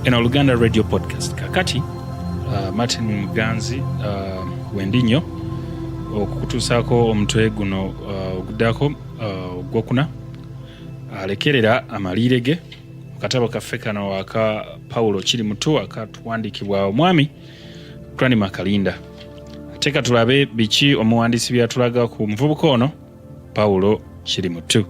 Eno Oluganda Radio Podcast. Kakati Martin Muganzi wendi nnyo okukutuusaako omutwe guno oguddako ogwokuna alekerera amaliire ge mu katabo kaffe kano aka Pawulo Kirimutu akatuwandiikibwa omwami Cranmer Kalinda. Ate ka tulabe biki omuwandiisi by'atulaga ku muvubuka ono Pawulo Kirimutu.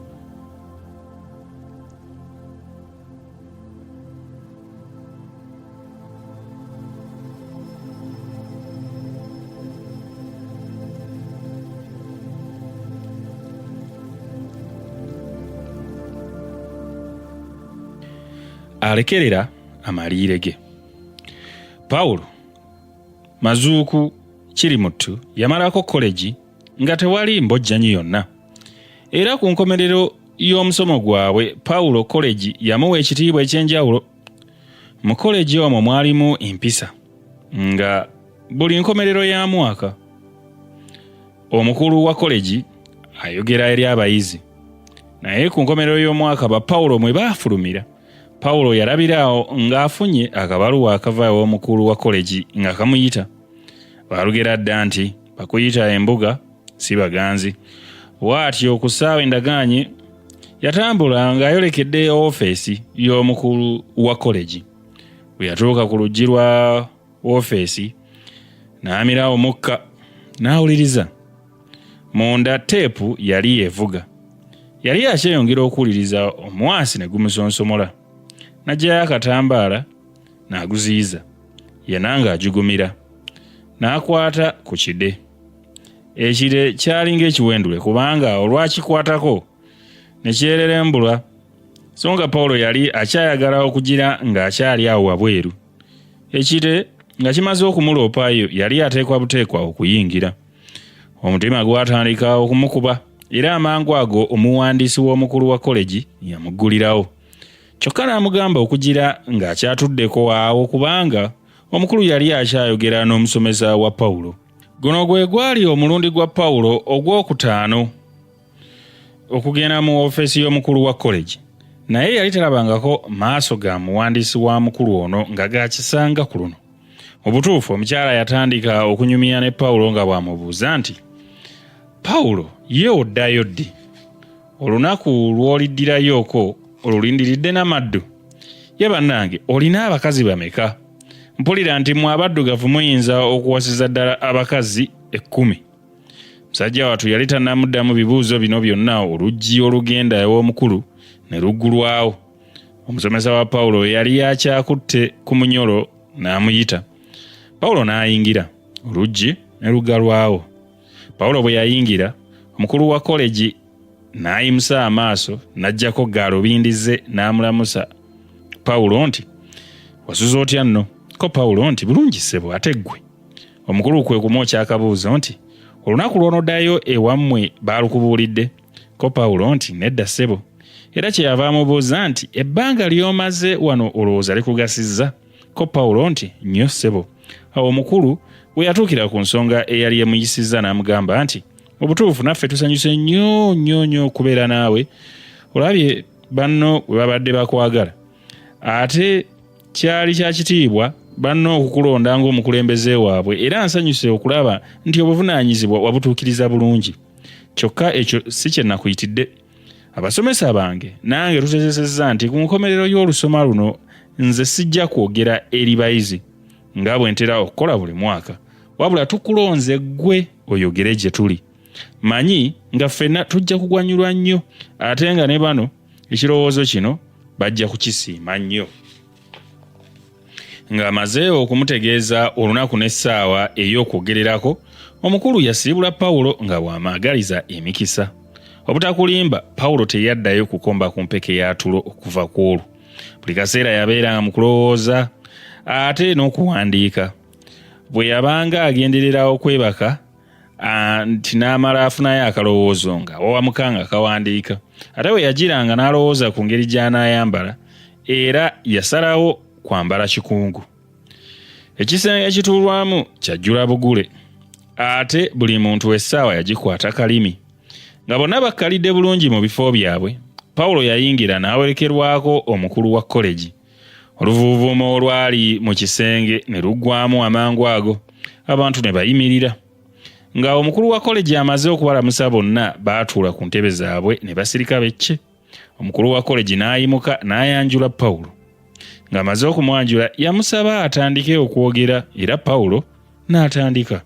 Alekerera amaliire ge. Pawulo Mazuuku Kirimuttu yamalako kolegi nga tewali mbojjanyi yonna. Era ku nkomerero y'omusomo gwabwe Pawulo kolegi yamuwa ekitiibwa eky'enjawulo. Mu kolegi omwo mwalimu empisa nga buli nkomerero ya mwaka omukulu wa kolegi ayogera eri abayizi. Naye ku nkomerero y'omwaka ba Pawulo mwe baafulumira, Pawulo yalabira awo ng'afunye akabaluwa akava ew'omukulu wa kolegi nga kamuyita. Baalugera dda nti bakuyita embuga si baganzi. Bw'atyo ku ssaawa endagaanye yatambula ng'ayolekedde ofiisi y'omukulu wa kolegi. Bwe yatuuka ku luggi lwa ofiisi n'amira omukka n'awuliriza. Munda teepu yali evuga. Yali akyeyongera okuwuliriza omwasi ne gumusonsomola. N'aggyayo akatambaala n'aguziyiza yena ng'ajugumira. N'akwata ku kide. Ekire kyalinga ekiwendule kubanga olwakikwatako ne kyererembula. So nga Pawulo yali akyayagala okugira ng'akyali awo wabweru. Ekire nga kimaze okumuloopayo yali ateekwa buteekwa okuyingira. Omutima gwatandika okumukuba era amangu ago omuwandiisi w'omukulu wa kolegi yamuggulirawo. Kyokka n'amugamba okugira ng'akyatuddeko awo kubanga omukulu yali akyayogera n'omusomesa wa Pawulo. Guno gwe gwali omulundi gwa Pawulo ogw'okutaano okugenda mu ofiisi y'omukulu wa kolegi, naye yali talabangako maaso ga muwandiisi wa mukulu ono nga gakisanga ku luno. Mu butuufu omukyala yatandika okunyumya ne Pawulo nga bw'amubuuza nti, Pawulo, ye oddayo ddi? Olunaku lw'oliddirayooko olulindiridde n'amaddu. Ye bannange olina abakazi bameka? Mpulira nti mwe abaddugavu muyinza okuwasiza ddala abakazi 10. Musajja wattu yali tannamuddamu bibuuzo bino byonna oluggi olugenda ew'omukulu ne luggulwawo. Omusomesa wa Pawulo yali akyakutte ku munyolo n'amuyita. Pawulo n'ayingira, oluggi ne luggalwawo. Pawulo bwe yayingira, omukulu wa kolegi n'ayimusa amaaso n'aggyako gaalubindi ze n'amulamusa Pawulo nti, Wasuze otya nno? Ko Pawulo nti, Bulungi ssebo, ate ggwe? Omukulu kwe kumwokya akabuuzo nti, Olunaku lw'onoddayo ewammwe baalukubuulidde? Ko Pawulo nti, Nedda ssebo. Era kyeyava amubuuza nti, Ebbanga ly'omaze wano olowooza likugasizza? Ko Pawulo nti, Nnyo ssebo. Awo omukulu we yatuukira ku nsonga eyali emuyisizza n'amugamba nti, Mu butuufu naffe tusanyuse nnyo nnyo nnyo okubeera naawe. Olabye banno bwe babadde bakwagala. Ate kyali kya kitiibwa banno okukulonda ng'omukulembeze waabwe era nsanyuse okulaba nti obuvunaanyizibwa wabutuukiriza bulungi. Kyokka ekyo si kye nakuyitidde. Abasomesa bange nange tuteesezza nti ku nkomerero y'olusoma luno nze sijja kwogera eri bayizi nga bwe ntera okukola buli mwaka, wabula tukulonze ggwe oyogere gye tuli. Manyi nga ffenna tujja kugwanyulwa nnyo ate nga ne bano ekirowoozo kino bajja kukisiima nnyo. Ng'amaze okumutegeeza olunaku n'essaawa ey'okwogererako, omukulu yasiibula Pawulo nga bw'amwagaliza emikisa. Obutakulimba, Pawulo teyaddayo kukomba ku mpeke ya tulo okuva ku olwo. Buli kaseera yabeeranga mu kulowooza ate n'okuwandiika. Bwe yabanga agenderera okwebaka, nti n'amala afunayo akalowoozo nga wawamuka nga kawandiika. Ate bwe yagiranga n'alowooza ku ngeri gy'anaayambala, era yasalawo kwambala kikungu. Ekisenge ekituulwamu kyajjula bugule, ate buli muntu essaawa yagikwata kalimi. Nga bonna bakkalidde bulungi mu bifo byabwe, Pawulo yayingira n'awerekerwako omukulu wa kolegi. Oluvuuvuumo olwali mu kisenge ne luggwamu amangu ago, abantu ne bayimirira. Nga omukulu wa koleji amaze okubalamusa bonna, baatuula ku ntebe zaabwe ne basirika becce. Omukulu wa koleji n'ayimuka n'ayanjula Pawulo. Ng'amaze okumwanjula, yamusaba atandike okwogera era Pawulo n'atandika.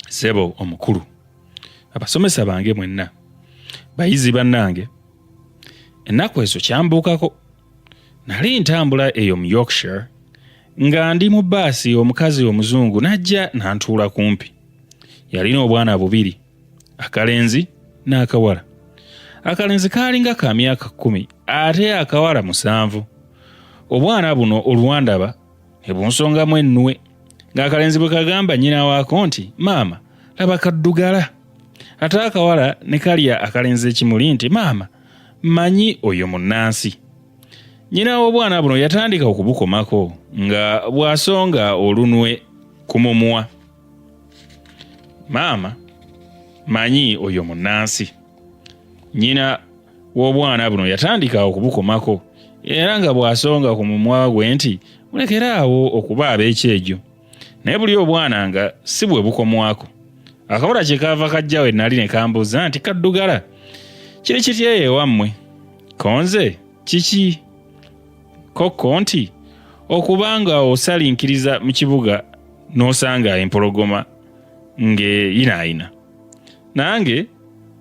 Ssebo omukulu, abasomesa bange mwenna, bayizi bannange, ennaku ezo kyambuukako. Nali ntambula eyo mu Yorkshire nga ndi mu bbaasi, omukazi omuzungu n'ajja n'antuula kumpi. Yalina obwana bubiri, akalenzi n'akawala. Akalenzi kaalinga ka myaka 10 ate akawala 7. Obwana buno olwandaba ne bunsongamu ennwe, ng'akalenzi bwe kagamba nnyina waako nti, Maama, laba kaddugala. Ate akawala ne kalya akalenzi ekimuli nti, Maama, mmanyi oyo munnansi. Nnyina w'obwana buno yatandika okubukomako nga bw'asonga olunwe ku mumwa. Maama, manyi oyo munnansi. Nnyina w'obwana buno yatandika okubukomako era nga bw'asonga ku mumwa gwe nti, mulekere awo okuba ab'ekyejo. Naye buli obwana nga si bwe bukomwako. Akawala kye kaava kajja we nali ne kambuuza nti, kaddugala, kiri kitya eyo ewammwe? Konze kiki? Kokko nti, okuba nga osalinkiriza mu kibuga n'osanga empologoma ng'eyinaayina. Nange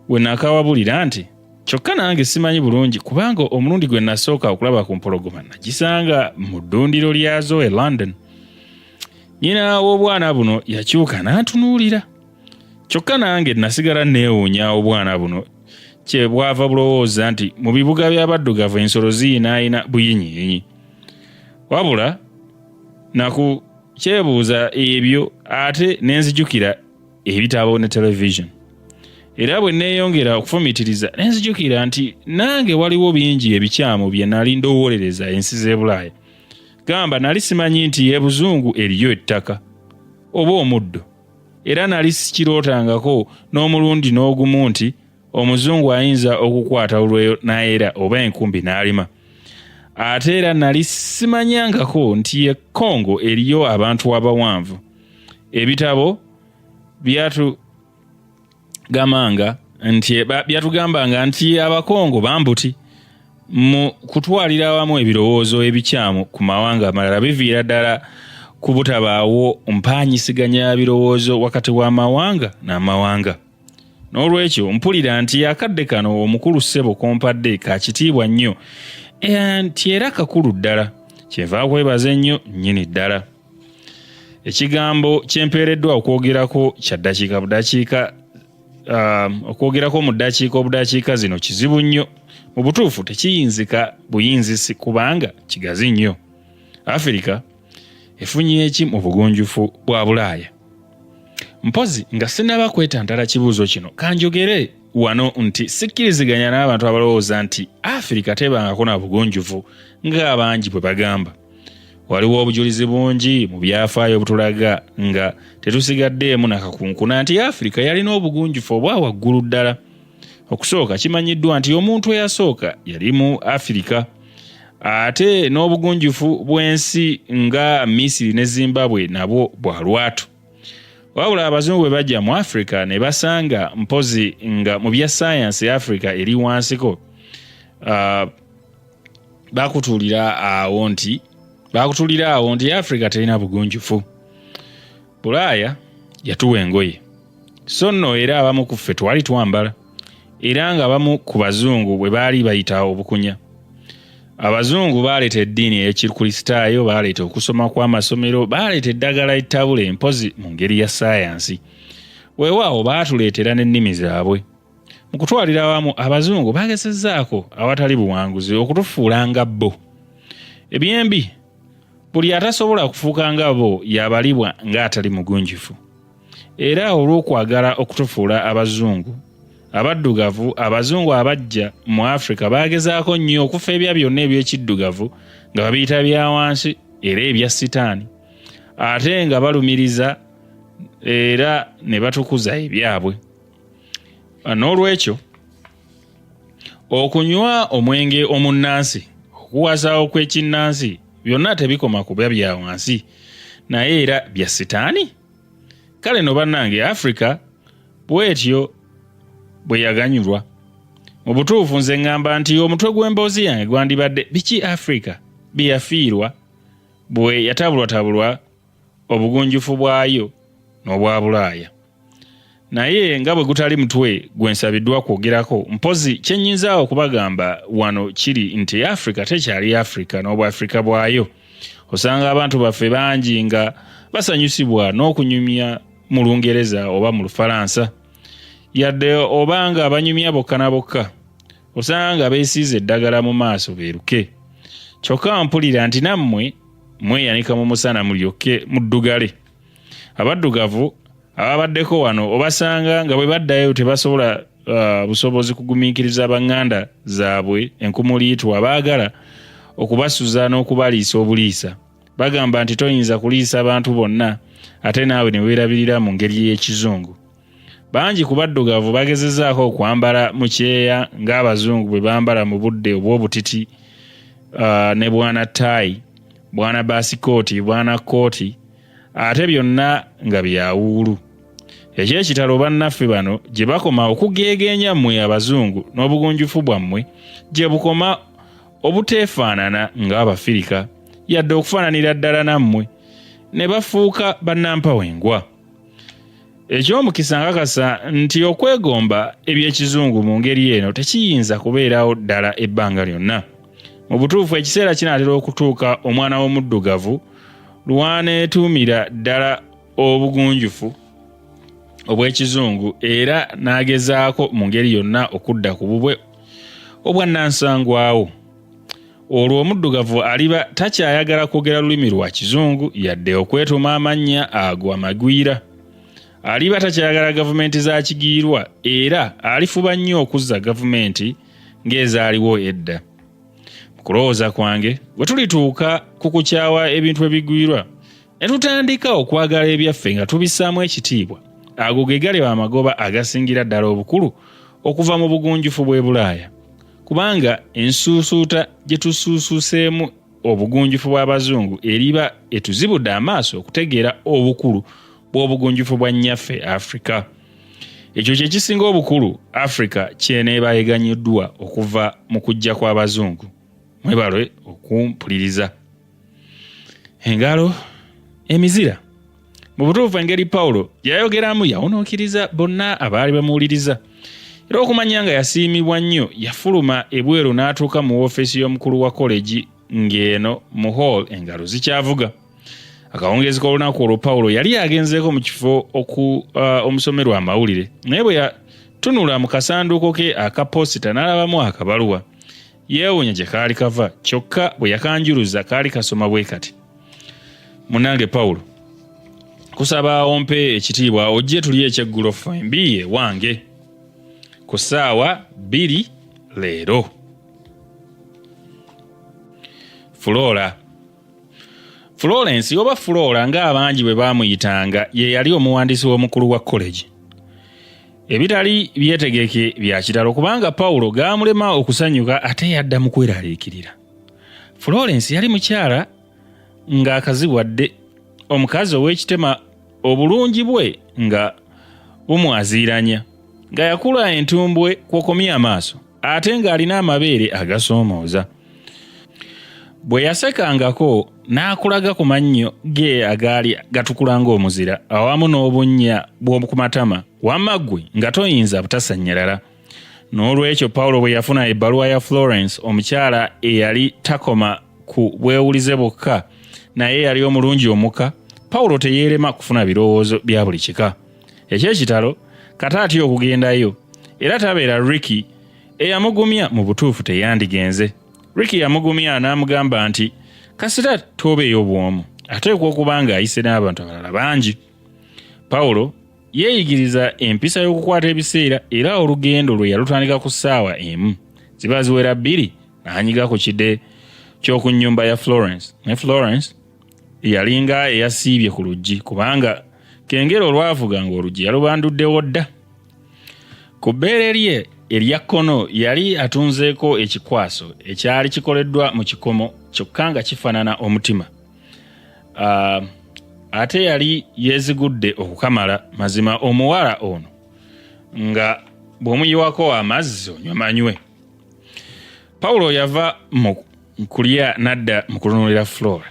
we nakawabulira nti, kyokka nange simanyi bulungi kubanga omulundi gwe nasooka okulaba ku mpologoma nagisanga mu ddundiro lyazo e London. Nnyina w'obwana buno yakyuka n'antunuulira. Kyokka nange nasigala neewuunya obwana buno kye bwava bulowooza nti mu bibuga by'abaddugavu ensolo ziyinaayina buyinyiyinyi. Wabula naku kyebuuza ebyo ate ne nzijukira ebitabo ne television. Era bwe neeyongera okufumiitiriza ne nzijukira nti nange waliwo bingi ebikyamu bye nali ndowoolereza ensi z'e Bulaaya. Gamba nali simanyi nti e Buzungu eriyo ettaka oba omuddo. Era nali sikirootangako n'omulundi n'ogumu nti omuzungu ayinza okukwata olweyo n'ayera oba enkumbi n'alima. Ate era nali simanyangako nti e Congo eriyo abantu abawanvu. Ebitabo byatugambanga nti Abakongo bambuti. Mu kutwalira awamu ebirowoozo ebikyamu ku mawanga amalala biviira ddala ku butabaawo mpaanyisiganya birowoozo wakati w'amawanga n'amawanga. N'olwekyo mpulira nti akadde kano omukulu ssebo kompadde ka kitiibwa nnyo nti era kakulu ddala, kyenva nkwebaza ennyo nnyini ddala. Ekigambo kye mpeereddwa okwogerako kya ddakiika budakiika, okwogerako mu ddakiika obudakiika zino kizibu nnyo. Mu butuufu tekiyinzika buyinzisi kubanga kigazi nnyo. Afirika efunye ki mu bugunjufu bwa Bulaaya? Mpozi nga sinnaba kwetantala kibuuzo kino, kanjogere wano nti sikkiriziganya n'abantu abalowooza nti Afirika tebangako na bugunjufu ng'abangi bwe bagamba. Waliwo obujulizi bungi mu byafaayo obutulaga nga tetusigaddeemu na kakunkuna nti Afirika yalina obugunjufu obwa waggulu ddala. Okusooka kimanyiddwa nti omuntu eyasooka yali mu Afirika, ate n'obugunjufu bw'ensi nga Misiri ne Zimbabwe nabwo bwa lwatu. Wabula abazungu bwe bajja mu Afirika ne basanga mpozi nga mu bya ssaayansi Afirika eri wansiko, bakutuulira awo nti Afirika terina bugunjufu. Bulaaya yatuwa engoye, so nno era abamu ku ffe twali twambala, era nga abamu ku bazungu bwe baali bayita obukunya. Abazungu baaleeta eddiini ey'Ekikristaayo, baaleeta okusoma kw'amasomero, baaleeta eddagala ettabule mpozi mu ngeri ya ssaayansi. Weewaawo baatuleetera n'ennimi zaabwe. Mu kutwalira awamu abazungu bagezezzaako awatali buwanguzi okutufuula nga bo. Ebyembi, buli atasobola kufuuka nga bo yabalibwa ng'atali mugunjufu. Era olw'okwagala okutufuula abazungu abaddugavu, abazungu abajja mu Afrika baagezaako nnyo okufeebya byonna eby'ekiddugavu nga babiyita bya wansi era ebya sitaani, ate nga balumiriza era ne batukuza ebyabwe. N'olwekyo okunywa omwenge omunnansi, Okuwasa okw'ekinnansi byonna tebikoma kuba bya wansi naye era bya sitaani. Kale no bannange Afrika bw'etyo bwe yaganyulwa. Mu butuufu nze ŋŋamba nti omutwe gw'emboozi yange gwandibadde biki Afrika bye yafiirwa bwe yatabulwatabulwa obugunjufu bwayo n'obwa Bulaaya. Naye nga bwe gutali mutwe gwe nsabiddwa kwogerako, mpozi kye nnyinza okubagamba wano kiri nti Afrika tekyali Afrika n'Obwafrika bwayo. Osanga abantu baffe bangi nga basanyusibwa n'okunyumya mu Lungereza oba mu Lufalansa, yadde oba nga banyumya bokka na bokka. Osanga nga beesiize eddagala mu maaso beeruke. Kyokka mpulira nti nammwe mweyanika mu musana mulyoke muddugale. Abaddugavu ababaddeko wano obasanga nga bwe baddayo tebasobola busobozi kugumiikiriza baŋŋanda zaabwe enkumuliitu abaagala okubasuza n'okubaliisa obuliisa. Bagamba nti toyinza kuliisa bantu bonna ate naawe ne weerabirira mu ngeri ey'ekizungu. Bangi ku baddugavu bagezezaako okwambala mu kyeya ng'abazungu bwe bambala mu budde obw'obutiti ne bwana ttaayi, bwana baasikooti, bwana kkooti ate byonna nga bya wuulu. Eky'ekitalo bannaffe bano gye bakoma okugeegeenya mmwe abazungu n'obugunjufu bwammwe gye bukoma obuteefaanana ng'Abafirika yadde okufaananira ddala nammwe ne bafuuka bannampawengwa. Eky'omukisa nkakasa nti okwegomba eby'ekizungu mu ngeri eno tekiyinza kubeerawo ddala ebbanga lyonna. Mu butuufu ekiseera kinaatera okutuuka omwana w'omuddugavu lw'aneetuumira ddala obugunjufu obw'ekizungu era n'agezaako mu ngeri yonna okudda ku bubwe obwa nnansangwawo. Olwo omuddugavu aliba takyayagala kwogera lulimi lwa kizungu yadde okwetuuma amannya ago amagwira. Aliba takyayagala gavumenti za kigiirwa era alifuba nnyo okuzza gavumenti ng'ezaaliwo edda. Mu kulowooza kwange, bwe tulituuka ku kukyawa ebintu ebigwirwa ne tutandika okwagala ebyaffe nga tubissaamu ekitiibwa, ago ge galiba amagoba agasingira ddala obukulu okuva mu bugunjufu bw'e Bulaaya. Kubanga ensuusuuta gye tusuusuuseemu obugunjufu bw'abazungu eriba etuzibudde amaaso okutegeera obukulu bw'obugunjufu bwa nnyaffe Afrika. Ekyo kye kisinga obukulu Afrika ky'eneeba eganyiddwa okuva mu kujja kw'abazungu. Mwebale okumpuliriza. Engalo emizira. Mu butuufu engeri Pawulo gy'ayogeramu yawunuukiriza bonna abaali bamuwuliriza. Era okumanya nga yasiimibwa nnyo, yafuluma ebweru n'atuuka mu woofiisi y'omukulu wa kolegi ng'eno mu hall engalo zikyavuga. Akawungeezi k'olunaku olwo Pawulo yali agenzeeko mu kifo omusomerwa amawulire, naye bwe yatunula mu kasanduuko ke aka posita n'alabamu akabaluwa. Yeewuunya gye kaali kava, kyokka bwe yakanjuluza kaali kasoma bwe kati: Munnange Pawulo, kusaba ompe ekitiibwa ojje tulye ekyeggulo ffembi ewange ku ssaawa 2 leero. Fulola. Florence oba Flora ng'abangi bwe baamuyitanga ye yali omuwandiisi w'omukulu wa kolegi. Ebitali byetegeke bya kitalo kubanga Pawulo gaamulema okusanyuka ate yadda mu kweraliikirira. Florence yali mukyala ng'akazibwadde, omukazi ow'ekitema obulungi bwe nga bumwaziiranya, nga yakula entumbwe kw'okomya amaaso ate ng'alina amabeere agasoomooza. Bwe yasekangako n'akulaga ku mannyo ge agaali gatukula ng'omuzira awamu n'obunnya bw'oku matama, wamma ggwe nga toyinza butasannyalala. N'olwekyo Pawulo bwe yafuna ebbaluwa ya Florence, omukyala eyali takoma ku bwewulize bwokka naye eyali omulungi omuka, Pawulo teyeerema kufuna birowoozo bya buli kika. Eky'ekitalo, kata atya okugendayo, era tabeera Ricky eyamugumya mu butuufu teyandigenze. Ricky yamugumya n'amugamba nti kasita toobeeyo bw'omu, ateekwa okuba ng'ayise n'abantu abalala bangi. Pawulo yeeyigiriza empisa y'okukwata ebiseera era olugendo lwe yalutandika ku ssaawa 1 ziba ziwera 2 n'anyiga ku kide ky'oku nnyumba ya Florence. Ne Florence yalinga eyasiibye ku luggi kubanga kengere olwavuga ng'oluggi yalubanduddewo dda. Ku bbeere lye erya kkono yali atunzeeko ekikwaso ekyali kikoleddwa mu kikomo kyokka nga kifaanana omutima. Ate yali yeezigudde okukamala. Mazima omuwala ono nga bw'omuyiwako amazzi onywa manywe. Pawulo yava mu kulya n'adda mu kutunuulira Flora,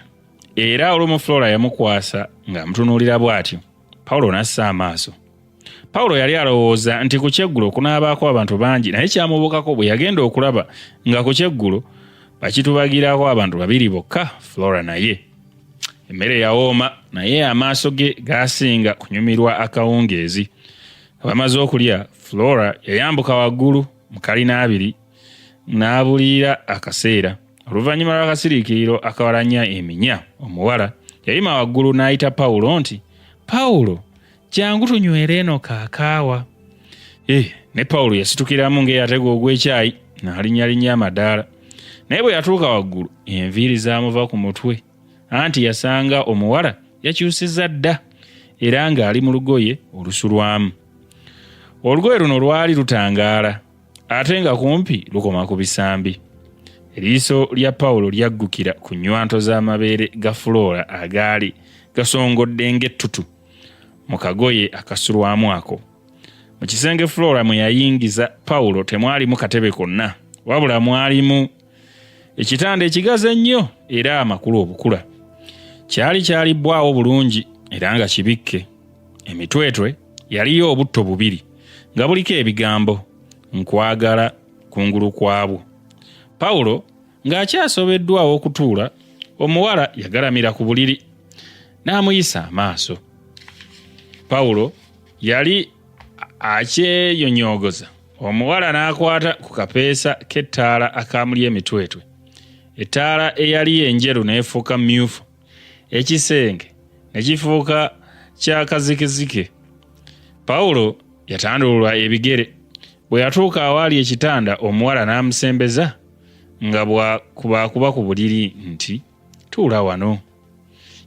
era olumu Flora yamukwasa ng'amutunuulira bw'atyo. Pawulo n'assa amaaso. Pawulo yali alowooza nti ku kyeggulo kunaabaako abantu bangi, naye kyamubuukako bwe yagenda okulaba nga ku kyeggulo bakitubagirako abantu babiri bokka, Flora naye. Emmere yawooma, naye amaaso ge gaasinga kunyumirwa akawungeezi. Nga bamaze okulya, Flora yayambuka waggulu mu kalina abiri n'abuliira akaseera. Oluvannyuma lw'akasiriikiriro akawalanya eminya, omuwala yayima waggulu n'ayita Pawulo nti, Pawulo, jangu tunywere eno kaakaawa. Ne Pawulo yasitukiramu ng'eyatega ogw'ekyayi n'alinnyalinnya amadaala. Naye bwe yatuuka waggulu, enviiri zaamuva ku mutwe, anti yasanga omuwala yakyusizza dda era ng'ali mu lugoye olusulwamu. Olugoye luno lwali lutangaala ate nga kumpi lukoma ku bisambi. Eriiso lya Pawulo lyaggukira ku nnywanto z'amabeere ga Fuloora agaali gasongodde ng'ettutu mu kagoye akasulwamu ako. Mu kisenge Flora mwe yayingiza Pawulo temwalimu katebe konna, wabula mwalimu ekitanda ekigazi ennyo era amakulu obukula. Kyali kyalibbwawo bulungi era nga kibikke. Emitwetwe yaliyo obutto bubiri nga buliko ebigambo nkwagala kungulu kwabwo. Pawulo ng'akyasobeddwa aw'okutuula, omuwala yagalamira ku buliri n'amuyisa amaaso. Pawulo yali akyeyonyoogoza, omuwala n'akwata ku kapeesa k'ettaala akaamuli emitwetwe. Ettaala eyali enjeru n'efuuka mmyufu, ekisenge ne kifuuka kya kazikizike. Pawulo yatandulula ebigere. Bwe yatuuka awaali ekitanda, omuwala n'amusembeza nga bw'akubaakuba ku buliri nti, Tuula wano.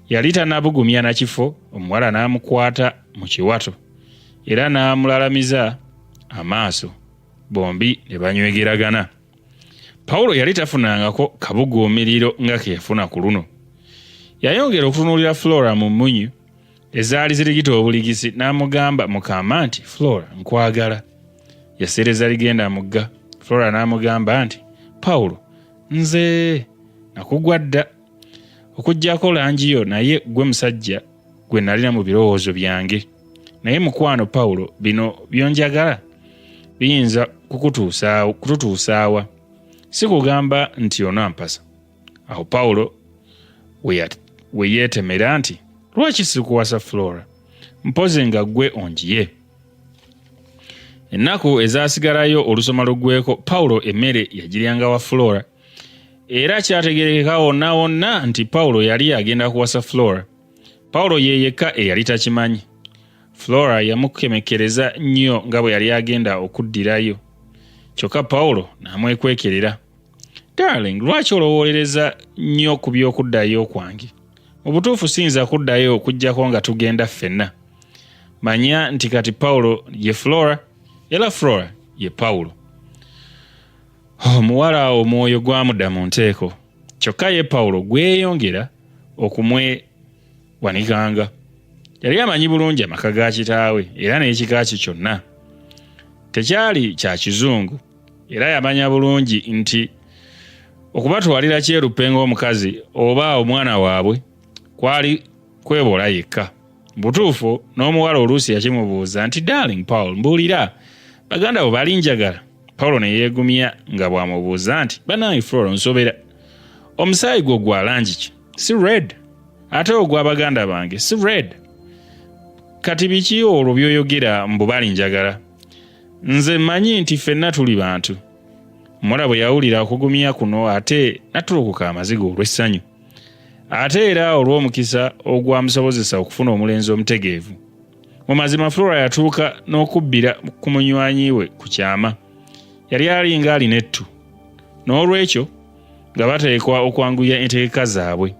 Yali tannabugumya na kifo, omuwala n'amukwata mu kiwato era n'amulalamiza amaaso, bombi ne banywegeragana. Pawulo yali tafunangako kabuguumiriro nga ke yafuna ku luno. Yayongera okutunuulira Flora mu mmunyu ezaali zirigita obuligisi n'amugamba mu kaama nti, Flora, nkwagala. Yaseereza ligenda mugga. Flora n'amugamba nti, Pawulo, nze nakugwa dda okuggyako langi yo, naye gwe musajja gwe nalina mu birowoozo byange. Naye mukwano Pawulo, bino by'onjagala biyinza kututuusaawa. Si kugamba nti onampasa. Awo Pawulo we yeetemera nti, Lwaki sikuwasa Flora? Mpozi nga ggwe ongiye. Ennaku ezaasigalayo olusoma luggweko, Pawulo emmere yagiryanga wa Flora. Era kyategeerekeka wonna wonna nti Pawulo yali agenda kuwasa Flora. Pawulo ye yekka eyali takimanyi. Flora yamukemekereza nnyo nga bwe yali agenda okuddirayo. Kyokka Pawulo n'amwekwekerera. Darling, lwaki olowoolereza nnyo ku by'okuddayo kwange? Mu butuufu siyinza kuddayo okuggyako nga tugenda ffenna. Manya nti kati Pawulo ye Flora era Flora ye Pawulo. Omuwala omwoyo gwamudda mu nteeko, kyokka ye Pawulo gweyongera okumwewanikanga. Yali amanyi bulungi amaka ga kitaawe era n'ekika kye kyonna. Tekyali kya kizungu era yamanya bulungi nti okubatwalira kyeruppe ng'omukazi oba omwana waabwe kwali kwebola yekka. Butuufu n'omuwala oluusi yakimubuuza nti, Darling Paul, mbuulira, baganda bo balinjagala? Paulo ne yeegumya nga bw'amubuuza nti, Bannange Flora, onsobera. Omusaayi gwo gwa langi ki? Si red. Ate ogwa baganda bange si red. Kati biki olwo by'oyogera mbu balinjagala? Nze mmanyi nti ffenna tuli bantu. Omuwala bwe yawulira okugumya kuno ate n'attulukuka amaziga olw'essanyu. Ate era olw'omukisa ogwamusobozesa okufuna omulenzi omutegeevu. Mu mazima Flora yatuuka n'okubbira ku munywanyi we ku kyama. Yali alinga alina ettu. N'olwekyo nga bateekwa okwanguya entegeka zaabwe.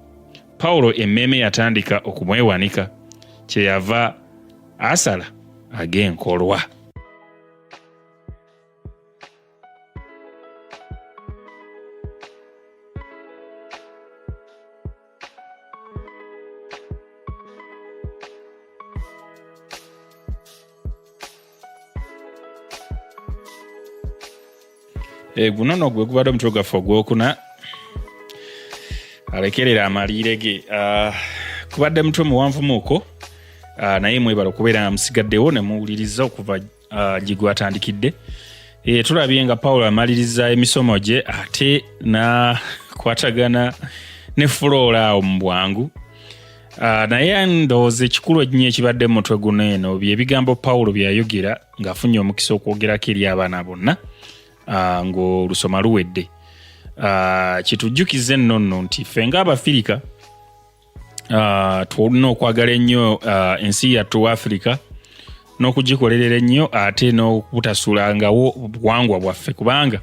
Pawulo emmeeme yatandika okumwewanika, kye yava asala ag'enkolwa. Eh, guno no gwe gubadde omutwe gwaffe ogwokuna alekerera amaliire ge ah, kubadde mutwe muwanvumuuko ah, naye mwebala okubeera nga musigaddewo ne muwuliriza okuva ah, gye gwatandikidde eh, tulabye nga pawulo amaliriza emisomo gye ate nakwatagana ne fuloola awo mu bwangu naye ndowooza ekikulu ennyo ekibadde mu mutwe guno eno byebigambo pawulo byeyayogera ng'afunye omukisa okwogerako eri abaana bonna uh, ng'olusoma luwedde uh, kitujjukize nno nno nti ffe ng'abafirika uh, tulina okwagala ennyo uh, ensi yattu afirika n'okugikolerera ennyo ate n'obutasulangawo buwangwa bwaffe kubanga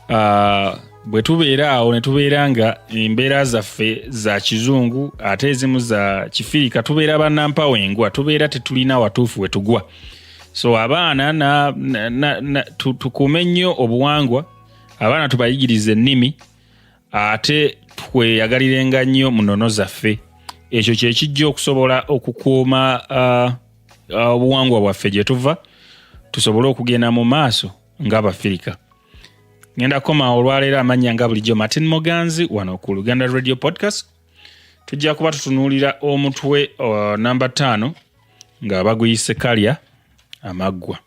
uh, bwe tubeera awo ne tubeera nga embeera zaffe za kizungu ate ezimu za kifirika tubeera banampawengwa tubeera tetulina watuufu we tugwa so abaana na, na, na, na, tukuume nnyo obuwangwa abaana tubayigirize ennimi ate tweyagalirenga nnyo mu nnono zaffe ekyo kyekijja okusobola okukuuma uh, uh, obuwangwa bwaffe gye tuva tusobole okugenda mu maaso ng'abafirika ngenda kukoma olwaleero amannya nga bulijjo martin muganzi wano ku luganda radio podcast tujja kuba tutunuulira omutwe uh, namba ttaano nga baguyise kalya amaggwa.